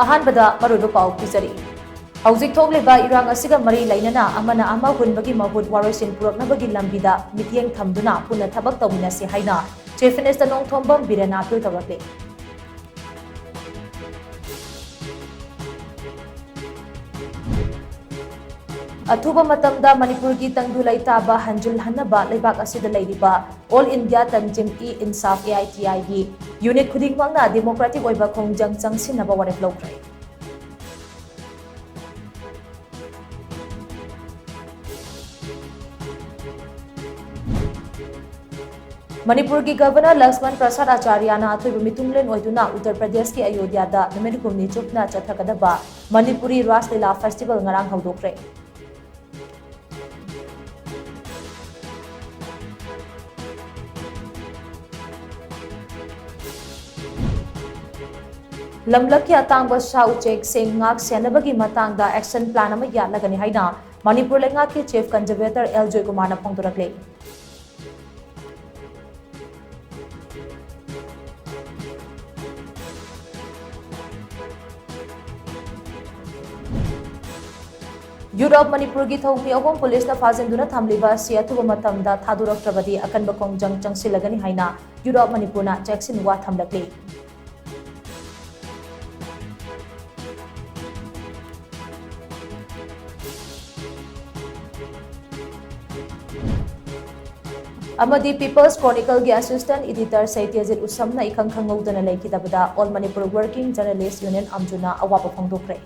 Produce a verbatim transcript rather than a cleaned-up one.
ꯑꯍꯥꯟꯕꯗ ꯃꯔꯨꯑꯣꯏꯕ ꯄꯥꯎ ꯄꯤꯖꯔꯤ꯫ ꯍꯧꯖꯤꯛ ꯊꯣꯛꯂꯤꯕ ꯏꯔꯥꯡ ꯑꯁꯤꯒ ꯃꯔꯤ ꯂꯩꯅꯅ ꯑꯃꯅ ꯑꯃ ꯍꯨꯟꯕꯒꯤ ꯃꯍꯨꯠ ꯋꯥꯔꯣꯏꯁꯤꯟ ꯄꯨꯔꯛꯅꯕꯒꯤ ꯂꯝꯕꯤꯗ ꯃꯤꯠꯌꯦꯡ ꯊꯝꯗꯨꯅ ꯄꯨꯟꯅ ꯊꯕꯛ ꯇꯧꯃꯤꯟꯅꯁꯤ ꯍꯥꯏꯅ Chief Minister ꯅꯣꯡꯊꯣꯝꯕꯝ ꯕꯤꯔꯦꯟꯅ ꯑꯥꯄꯤꯜ ꯇꯧꯔꯛꯂꯤ꯫ ꯑꯊꯨꯕ ꯃꯇꯝꯗ ꯃꯅꯤꯄꯨꯔꯒꯤ ꯇꯪꯗꯨ ꯂꯩꯇꯥꯕ ꯍꯟꯖꯤꯜꯍꯟꯅꯕ ꯂꯩꯕꯥꯛ ꯑꯁꯤꯗ ꯂꯩꯔꯤꯕ All India Tanzim-e-Insaf, A I T I ꯒꯤ unit ꯈꯨꯗꯤꯡꯃꯛꯅ democratic ꯑꯣꯏꯕ ꯈꯣꯡꯖꯪ ꯆꯪꯁꯤꯟꯅꯕ ꯋꯥꯔꯦꯞ ꯂꯧꯈ꯭ꯔꯦ꯫ ꯃꯅꯤꯄꯨꯔꯒꯤ Governor ꯂꯛꯁꯃꯟ ꯄ꯭ꯔꯁꯥꯗ ꯑꯆꯥꯔꯌꯥꯅ ꯑꯊꯣꯏꯕ ꯃꯤꯊꯨꯡꯂꯦꯟ ꯑꯣꯏꯗꯨꯅ ꯎꯠꯇꯔ ꯄ꯭ꯔꯗꯦꯁꯀꯤ ꯑꯌꯣꯙ꯭ꯌꯥꯗ ꯅꯨꯃꯤꯠ ꯍꯨꯝꯅꯤ ꯆꯨꯞꯅ ꯆꯠꯊꯒꯗꯕ ꯃꯅꯤꯄꯨꯔꯤ ꯔꯥꯁ ꯂꯤꯂꯥ festival ꯉꯔꯥꯡ ꯍꯧꯗꯣꯛꯈ꯭ꯔꯦ꯫ ꯂꯝꯂꯛꯀꯤ ꯑꯇꯥꯡꯕ ꯁꯥ ꯎꯆꯦꯛꯁꯤꯡ ꯉꯥꯛ ꯁꯦꯟꯅꯕꯒꯤ ꯃꯇꯥꯡꯗ action plan ꯑꯃ ꯌꯥꯠꯂꯒꯅꯤ ꯍꯥꯏꯅ ꯃꯅꯤꯄꯨꯔ ꯂꯩꯉꯥꯛꯀꯤ Chief Conservator ꯑꯦꯜ ꯖꯣꯏꯀꯨꯃꯥꯔꯅ ꯐꯣꯡꯗꯣꯔꯛꯂꯤ꯫ Youth of ꯃꯅꯤꯄꯨꯔꯒꯤ ꯊꯧꯃꯤ ꯑꯍꯨꯝ ꯄꯨꯂꯤꯁꯅ ꯐꯥꯖꯤꯟꯗꯨꯅ ꯊꯝꯂꯤꯕ ꯑꯁꯤ ꯑꯊꯨꯕ ꯃꯇꯝꯗ ꯊꯥꯗꯣꯔꯛꯇ꯭ꯔꯕꯗꯤ ꯑꯀꯟꯕ ꯈꯣꯡꯖꯪ ꯆꯪꯁꯤꯜꯂꯒꯅꯤ ꯍꯥꯏꯅ Youth of ꯃꯅꯤꯄꯨꯔꯅ ꯆꯦꯛꯁꯤꯟ ꯋꯥ ꯊꯝꯂꯛꯂꯤ꯫ ꯑꯃꯗꯤ People's Chronicleꯒꯤ Assistant Editor ꯁꯩꯇ꯭ꯌꯖꯤꯠ ꯎꯁꯝꯅ ꯏꯈꯪ ꯈꯪꯍꯧꯗꯅ ꯂꯩꯈꯤꯗꯕꯗ All Manipur Working Journalist Union, ꯑꯝꯖꯨꯅ ꯑꯋꯥꯕ ꯐꯣꯡꯗꯣꯛꯈ꯭ꯔꯦ꯫